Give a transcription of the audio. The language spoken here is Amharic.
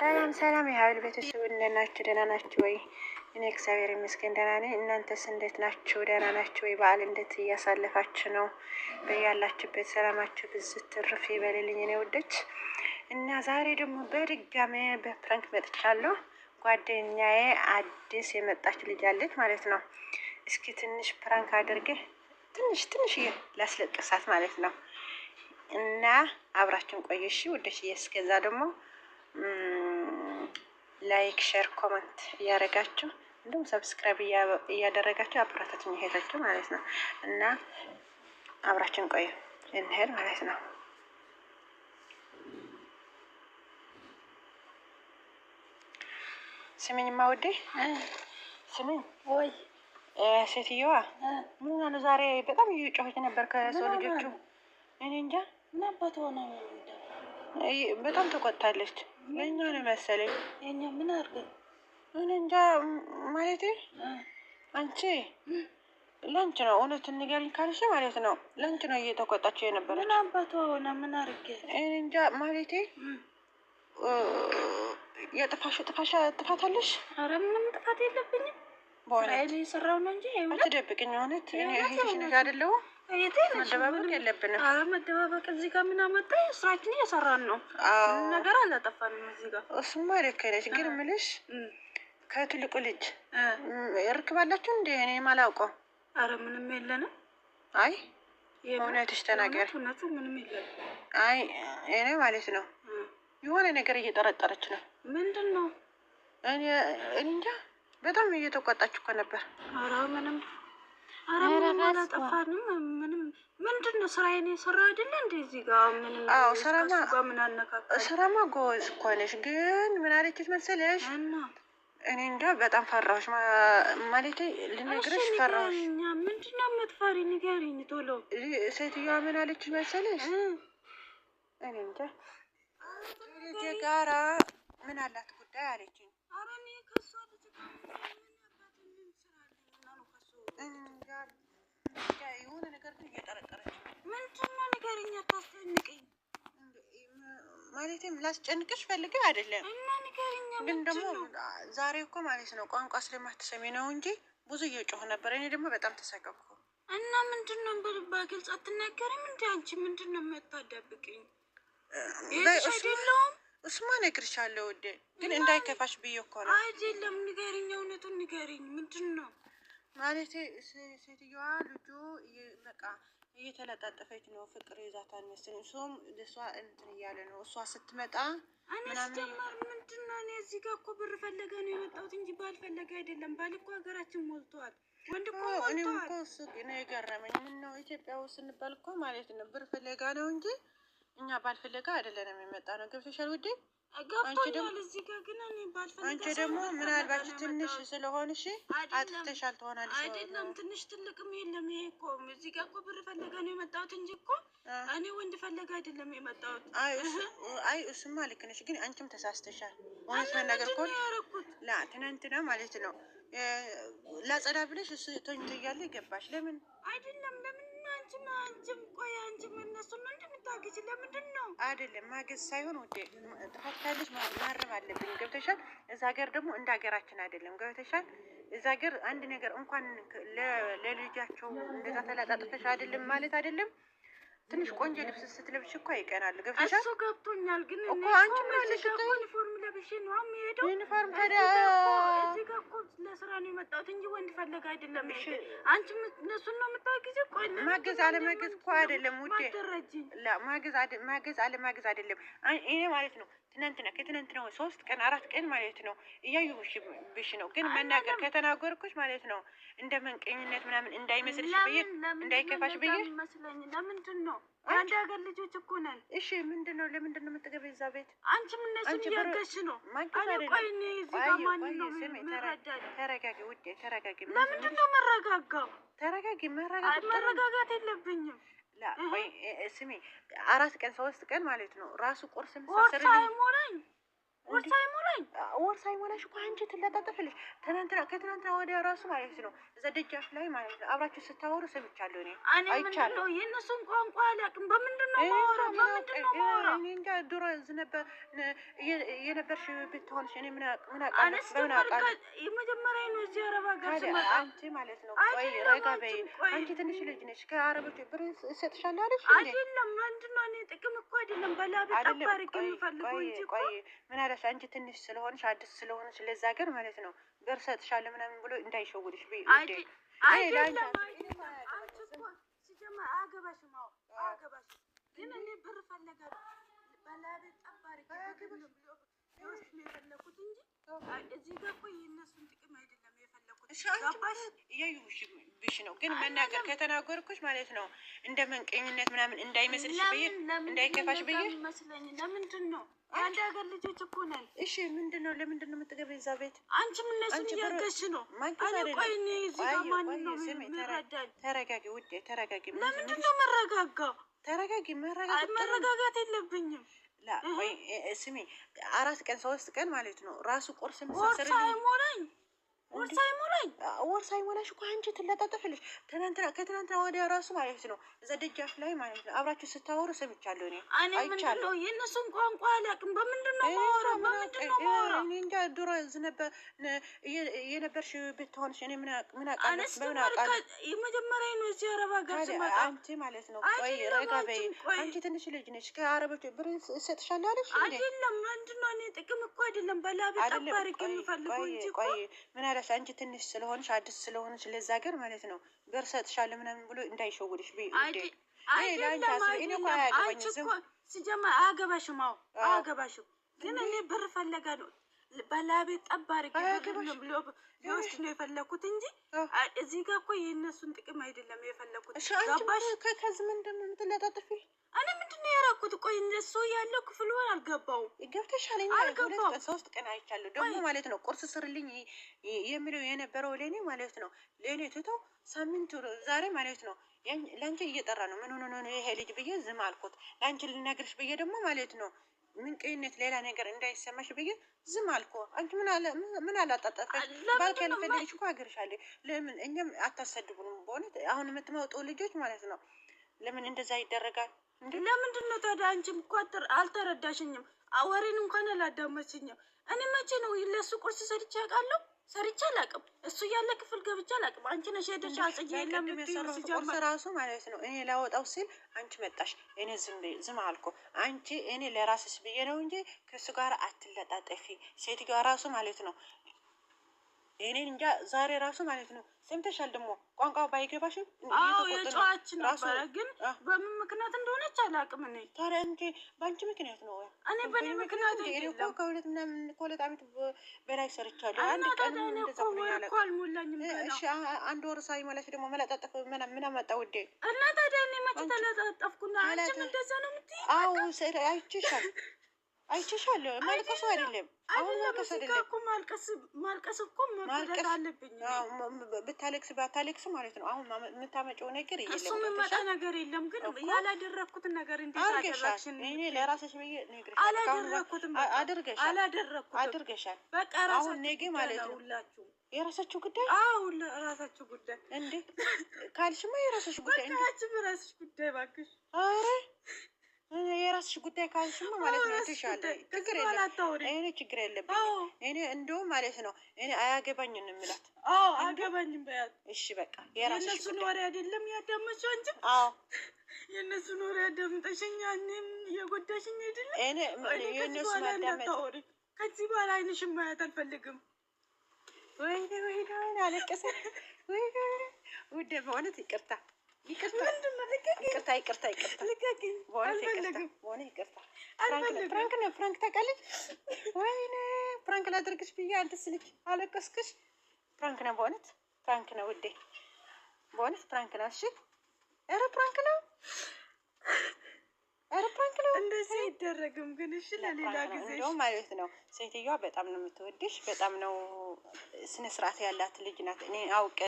ሰላም ሰላም የሀብል ቤተሰብ እንዴት ናችሁ? ደህና ናችሁ ወይ? እኔ እግዚአብሔር ይመስገን ደህና ነኝ። እናንተስ እንዴት ናችሁ? ደህና ናችሁ ወይ? በዓል እንዴት እያሳለፋችሁ ነው? በያላችሁበት ሰላማችሁ ብዝት ትርፍ ይበልልኝ እኔ ውዶች። እና ዛሬ ደግሞ በድጋሚ በ prank መጥቻለሁ። ጓደኛዬ አዲስ የመጣች ልጅ አለች ማለት ነው። እስኪ ትንሽ prank አድርጌ ትንሽ ትንሽ ላስለቅሳት ማለት ነው። እና አብራችን ቆዩ እሺ ውዶች። እስከዛ ደግሞ like፣ share፣ comment እያደረጋችሁ እንዲሁም subscribe እያደረጋችሁ አበረታቱኝ እህቶች ማለት ነው። እና አብራችን ቆዩ እንሄድ ማለት ነው። ስሚኝማ ውዴ ስሚኝ፣ ወይ ሴትየዋ ምን ሆና ነው ዛሬ በጣም እየጮኸች ነበር ከሰው ልጆቹ። እኔ እንጃ ምን አባቷ ነው? በጣም ተቆጥታለች። ለእኛ ነው መሰለኝ። የኛ ምን አድርገን? እኔ እንጃ ማለቴ አንቺ ለአንቺ ነው እውነት ንገሪኝ ካልሽ ማለት ነው ለአንቺ ነው እየተቆጣቸው የነበረች። ምን አባቷ ሆነ? ምን አድርጌ? እኔ እንጃ ማለቴ የጥፋሽ ጥፋሽ ጥፋት አለሽ? ኧረ ምንም ጥፋት የለብኝም። በእውነት የሰራው ነው እንጂ አትደብቅኝ። እውነት እኔ እህትሽ ነሽ አይደለሁም? መደባበቅ የለብንም። ኧረ መደባበቅ እዚህ ጋር ምን አመጣ? ስራችን እየሰራን ነው። ምንም ነገር አላጠፋንም እዚህ ጋር። እሱማ ልክ ነሽ፣ ግን ምልሽ ከትልቁ ልጅ እርክባላችሁ እንደ እኔ የማላውቀው። ኧረ ምንም የለንም። አይ እውነትሽ ተናገሪ። እውነቱ ምንም የለንም። አይ እኔ ማለት ነው የሆነ ነገር እየጠረጠረች ነው። ምንድን ነው? እኔ እንጃ በጣም እየተቆጣች እኮ ነበር። ኧረ ምንም ኧረ ምንም አላጠፋንም። ምንም ምንድን ነው ስራዬን የሰራው አይደለ እንደ እዚህ ጋር ምንም። አዎ ከእሱ ጋር ምን አነካካኝ? ስራማ ጎበዝ እኮ ነሽ፣ ግን ምን አለችሽ መሰለሽ? እና እኔ እንጃ በጣም ፈራሁሽ፣ ማለቴ ልነግርሽ ፈራሁሽ። ምንድን ነው የምትፈሪ? ንገሪኝ ቶሎ። ሴትዮዋ ምን አለችሽ መሰለሽ? እኔ እንጃ ልጄ ጋራ ምን አላት ጉዳይ አለችኝ። ኧረ እኔ ከእሷ ልጅ ጋር ምን ስራ አለኝ እና ነው ከእሱ እንጃ የሆነ ነገር ግን እየጠረጠረች ነው። ምንድን ነው ንገሪኝ፣ አታስጨንቅኝ። ማለቴም ላስጨንቅሽ ፈልጌ አይደለም እና ንገሪኝ፣ ግን ደግሞ ዛሬ እኮ ማለት ነው ቋንቋ ስለማትሰሚ ነው እንጂ ብዙ እየጮሁ ነበር። እኔ ደግሞ በጣም ተሳቀቅኩ። እና ምንድን ነው በግልጽ አትናገሪም እንደ አንቺ ምንድን ነው የምታደብቅኝ? ይኸውልሽ አይደለሁም። እሱማ እነግርሻለሁ ውዴ፣ ግን እንዳይከፋሽ ብዬ እኮ ነው። አይደለም ንገሪኝ፣ እውነቱን ንገሪኝ። ምንድን ነው ማለቴ ሴትዮዋ ልጁ በቃ እየተለጣጠፈች ነው፣ ፍቅር ይዛታል መሰለኝ። እሱም እሷ እንትን እያለ ነው። እሷ ስትመጣ እኔ ስጀመር ምንድን ነው እኔ እዚህ ጋር እኮ ብር ፈለገ ነው የመጣሁት እንጂ ባል ፈለገ አይደለም። ባል እኮ ሀገራችን ሞልቷል፣ ወንድ እኮ እኔም ሞልቷል። እኮ እሱ ነው የገረመኝ። ምን ነው ኢትዮጵያ ውስጥ ስንባል እኮ ማለት ነው ብር ፈለጋ ነው እንጂ እኛ ባል ፈለጋ አይደለንም የመጣ ነው። ገብቶሻል ውዴ? ገብቶኛል። እዚህ ጋር ግን እኔ ባል ፈለጋ አንቺ ደግሞ ሳይሆን ብር ምናልባት ፈለጋ ነው ትንሽ የመጣሁት። ስለሆንሽ አይደለም አጥፍተሻል ትሆናለሽ። አይደለም፣ ትንሽ ትልቅም የለም። ይሄ እኮ እዚህ ጋር እኮ ብር ፈለጋ ነው የመጣሁት እንጂ እኮ እኔ ወንድ ፈለጋ አይደለም የመጣሁት። አይ እሱማ ልክ ነሽ፣ ግን አንቺም ተሳስተሻል። እውነት እና መናገር ምንድን እኮ ነው ያደረኩት? ላ ትናንትና ማለት ነው ላጸዳ ብለሽ እሱ ተኝቶ እያለ ገባሽ። ለምን አይደለም ለምን አንቺም አንቺም ቆይ አንቺም እነሱን ነው እንደምታግዢ ለምንድን ነው? አይደለም ማገዝ ሳይሆን ውዴ፣ ጥፋት ካለሽ ማረም አለብን። ገብተሻል? እዛ ሀገር ደግሞ እንደ ሀገራችን አይደለም። ገብተሻል? እዛ ሀገር አንድ ነገር እንኳን ለልጃቸው እንደዛ ተላጣጥፈሽ አይደለም ማለት አይደለም። ትንሽ ቆንጆ ልብስ ስትለብሽ እኮ ይቀናል። ገብተሻል? እሱ ገብቶኛል። ግን እኔ እኮ አንቺ ምን እዚህ አለሽ ጋር እኮ እታይ? ዩኒፎርም ለብሼ ነው የምሄደው። ዩኒፎርም ታዲያ እዚህ ጋር እኮ ለስራ ነው የመጣሁት እንጂ ወንድ ፈለጋ አይደለም። አንቺም እነሱን ነው የምታግዢ? ቆይ ለምንድን ማገዝ ነው አለማገዝ እኮ አይደለም ውዴ። ማትረጂኝ? ማገዝ አለማገዝ አይደለም። እኔ ማለት ነው ትናንትና ከትናንትና 3 ቀን 4 ቀን ማለት ነው እያየሁሽ ብሽ ነው። ግን መናገር ከተናገርኩሽ ማለት ነው እንደ መንቀኝነት ምናምን እንዳይመስልሽ ብዬ እንዳይከፋሽ ብዬ መስለኝ። ለምንድን ነው የአንድ ሀገር ልጆች እኮ ነን። እሺ ምንድን ነው ለምንድን ነው የምትገቢው እዛ ቤት? አንቺም እነሱን አንቺ እያገዝሽ ነው። ማገዝ እኔ አይደለም። ቆይ እኔ እዚህ ጋር ቆይ ማንን ቆይ ነው ስሚ፣ የምረዳኝ? ተረጋጊ ውዴ፣ ተረጋጊ። ለምንድን ነው መረጋጋው? ተረጋጊ። አይ መረጋጋት ጥሩ ነው። መረጋጋት የለብኝም። ላ ቆይ ስሚ፣ 4 ቀን 3 ቀን ማለት ነው ራሱ ቁርስ ወር ምሳሰር ሳይሞላኝ ወር ሳይሞላኝ ወር ሳይሞላሽ እኮ አንቺ ትለጣጠፍልሽ። ትናንትና ከትናንትና ወዲያ ራሱ ማለት ነው እዛ ደጃፍ ላይ ማለት ነው አብራችሁ ስታወሩ ሰምቻለሁ። እኔ እኔ ምንድን ነው የእነሱን ቋንቋ አላውቅም። በምንድን ነው የማወራው? በምንድን ነው የማወራው? እኔ እንጃ። ድሮ የነበርሽ ብትሆንሽ እኔ ምን አውቃለሁ? በምን አውቃለሁ? የመጀመሪያ ነው እዚህ አረብ ሀገር ስመጣ አንቺ ማለት ነው። ቆይ ረጋ በይ። አንቺ ትንሽ ልጅ ነሽ። ከአረቦች ብር እሰጥሻለሁ አለሽ እንዴ? አይደለም። ምንድን ነው እኔ ጥቅም እኮ አይደለም በላቤ ጠብ አድርጌ የምፈልገው እንጂ እኮ። ቆይ ምን አለሽ አንቺ ትንሽ ስለሆንሽ አዲስ ስለሆንሽ ለዛ ሀገር ማለት ነው ብር እሰጥሻለሁ ምናምን ብሎ እንዳይሸውድሽ። አይደለም። አንቺ እኮ ሲጀመር አያገባሽም። አዎ አያገባሽም። ግን እኔ ብር ፈለጋለሁ በላቤ ጠብ አድርጌ ብር ልወስድ ነው የፈለኩት እንጂ እዚህ ጋር እኮ የእነሱን ጥቅም አይደለም የፈለኩት። ገባሽ? እያየሁሽ ነው። ግን መናገር ከተናገርኩሽ ማለት ነው እንደ መንቀኝነት ምናምን እንዳይመስልሽ ብዬ እንዳይከፋሽ ብዬ መስለኝ። ለምንድን ነው የአንድ ሀገር ልጆች እኮ ነን። እሺ ምንድን ነው ለምንድን ነው የምትገቢው እዛ ቤት? አንቺም እነሱን እያገዝሽ ነው። እኔ ቆይ እኔ እዚህ ጋር ማንን ነው የምረዳኝ? ተረጋጊ ውዴ፣ ተረጋጊ። ለምንድን ነው የምረጋጋው? ተረጋጊ። መረጋጋት የለብኝም። ቆይ ስሚ፣ 4 ቀን 3 ቀን ማለት ነው ራሱ ቁርስ ወር ሳይሞላኝ ወር ሳይሞላኝ ወር ሳይሞላሽ እኮ አንቺ ትለጣጠፍልሽ። ትናንትና ከትናንትና ወዲያ ራሱ ማለት ነው እዛ ደጃፍ ላይ ማለት ነው አብራችሁ ስታወሩ ሰምቻለሁ። እኔ እኔ ምንድን ነው የእነሱን ቋንቋ አላውቅም። በምንድን ነው የማወራው? በምንድን ነው የማወራው? እኔ እንጃ። ድሮ የነበርሽ ብትሆንሽ እኔ ምን አውቃለሁ? በምን አውቃለሁ? የመጀመሪያ ነው እዚህ አረብ ሀገር ስመጣ አንቺ ማለት ነው። ቆይ ረጋ በይ። አንቺ ትንሽ ልጅ ነሽ። ከአረቦች ብር እሰጥሻለሁ አለሽ እንዴ? አይደለም። ምንድን ነው እኔ ጥቅም እኮ አይደለም በላቤ ጠብ አድርጌ የምፈልገው እንጂ እኮ። ቆይ ምን አለሽ አንቺ ትንሽ ስለሆንሽ አዲስ ስለሆንሽ ለዛ ሀገር ማለት ነው ብር እሰጥሻለሁ ምናምን ብሎ እንዳይሸውድሽ። አይደለም። አንቺ እኮ ሲጀመር አያገባሽም። አዎ አያገባሽም። ግን እኔ ብር ፈለጋ ነው በላቤ ጠብ አድርጌ ልወስድ ነው የፈለኩት እንጂ እዚህ ጋር እኮ የእነሱን ጥቅም አይደለም የፈለኩት። ገባሽ? ከዚህ ምንድን ነው የምትለጣጥፊ? እኔ ምንድን ነው ያደረኩት? ቆይ እነሱ ያለው ክፍሉ አልገባውም። ገብተሻል? አልገባውም። 3 ቀን አይቻለሁ። ደግሞ ማለት ነው ቁርስ ስርልኝ የሚለው የነበረው ለእኔ ማለት ነው ለእኔ ትቶ ሳምንቱ ዛሬ ማለት ነው ለአንቺ እየጠራ ነው። ምን ሆኖ ነው ይሄ ልጅ ብዬ ዝም አልኩት። ለአንቺ ልነግርሽ ብዬ ደግሞ ማለት ነው ምንቅኝነት ሌላ ነገር እንዳይሰማሽ ብዬ ዝም አልኩ። አንቺ ምን አላጣጠፈሽ? ባል ካልፈለግሽ እኮ አገርሻለሁ። ለምን እኛም አታሰድቡንም? በእውነት አሁን የምትመጡ ልጆች ማለት ነው ለምን እንደዛ ይደረጋል? ለምንድን ነው ታዲያ? አንቺም እኮ አልተረዳሽኝም። ወሬን እንኳን አላዳመችኝም። እኔ መቼ ነው ለእሱ ቁርስ ሰርቼ አውቃለሁ? ሰርቼ አላውቅም። እሱ እያለ ክፍል ገብቼ አላውቅም። አንቺ ነሽ ሄደሽ አጽዬ የለም የሰራሁት ቁርስ ራሱ ማለት ነው እኔ ላወጣው ሲል አንቺ መጣሽ። እኔ ዝም አልኩ። አንቺ እኔ ለራስሽ ብዬ ነው እንጂ ከእሱ ጋር አትለጣጠፊ። ሴትዮዋ ራሱ ማለት ነው እኔን እንጃ ዛሬ ራሱ ማለት ነው ሰምተሻል። ደግሞ ቋንቋ ባይገባሽም አዎ የጨዋች ነበረ፣ ግን በምን ምክንያት እንደሆነች አላውቅም። እኔ ታዲያ እንጂ በአንቺ ምክንያት ነው። እኔ በእኔ ምክንያት አይደለም። ከሁለት ምናምን ከ2 ዓመት በላይ ሰርቻለሁ። አንድ ቀን እንደዛ እኮ አልሞላኝም። እሺ አንድ ወር ሳይሞላሽ ደግሞ መለጣጠፍ ምን አመጣ ውዴ? እና ታዲያ እኔ መቼ ተለጣጠፍኩና? አንቺም እንደዛ ነው የምትይኝ? አዎ አይቼሻል አይቼሻለሁ። ማልቀሱ አይደለም አሁን ማልቀስ አይደለም እኮ ማልቀስ እኮ መረዳት አለብኝ። ብታለቅስ ባታለቅስ ማለት ነው አሁን የምታመጪው ነገር የለም። እሱ የሚመጣ ነገር የለም። ግን ያላደረግኩትን ነገር እንዴት አደረግሽ? እኔ ለራስሽ ብዬ ነግሬሻለሁ። አላደረግኩትም። አድርገሻል፣ አላደረግኩትም። አድርገሻል። በቃ አሁን ነገ ማለት ነው የራሳችሁ ጉዳይ። አዎ ራሳችሁ ጉዳይ እንዴ ካልሽማ የራስሽ ጉዳይ። በቃ አንቺም የራስሽ ጉዳይ እባክሽ። ኧረ የራስሽ ጉዳይ ካልሽማ ማለት ነው ትሻለ። ችግር የለም፣ እኔ ችግር የለብኝም። እኔ እንደውም ማለት ነው እኔ አያገባኝም ነው የምላት። አዎ አያገባኝም በያት። እሺ በቃ የራስሽ የእነሱን ወሬ አይደለም ያዳመጥሽው አንቺ። አዎ የእነሱን ወሬ ያዳምጠሽኝ እኔም እየጎዳሽኝ አይደለም። እኔ የእነሱ ማዳመጥ ከዚህ በኋላ ዓይንሽን ማየት አልፈልግም። ወይኔ ወይኔ ወይኔ አለቀሰ። ወይኔ ውዴ በእውነት ይቅርታ ይቅርታ ይቅርታ ይቅርታ በእውነት ይቅርታ። prank ነው prank ታውቃለች። ወይኔ prank ላደርግሽ ብዬ አንተ ስልክ አለቀስክሽ። prank ነው በእውነት prank ነው ውዴ፣ በእውነት prank ነው። እሺ ኧረ prank ነው፣ ኧረ prank ነው። እንደዚህ አይደረግም ግን እሺ፣ ለሌላ ጊዜ እንደውም ማለት ነው ሴትዮዋ በጣም ነው የምትወድሽ፣ በጣም ነው ስነ ስርዓት ያላት ልጅ ናት። እኔ አውቄ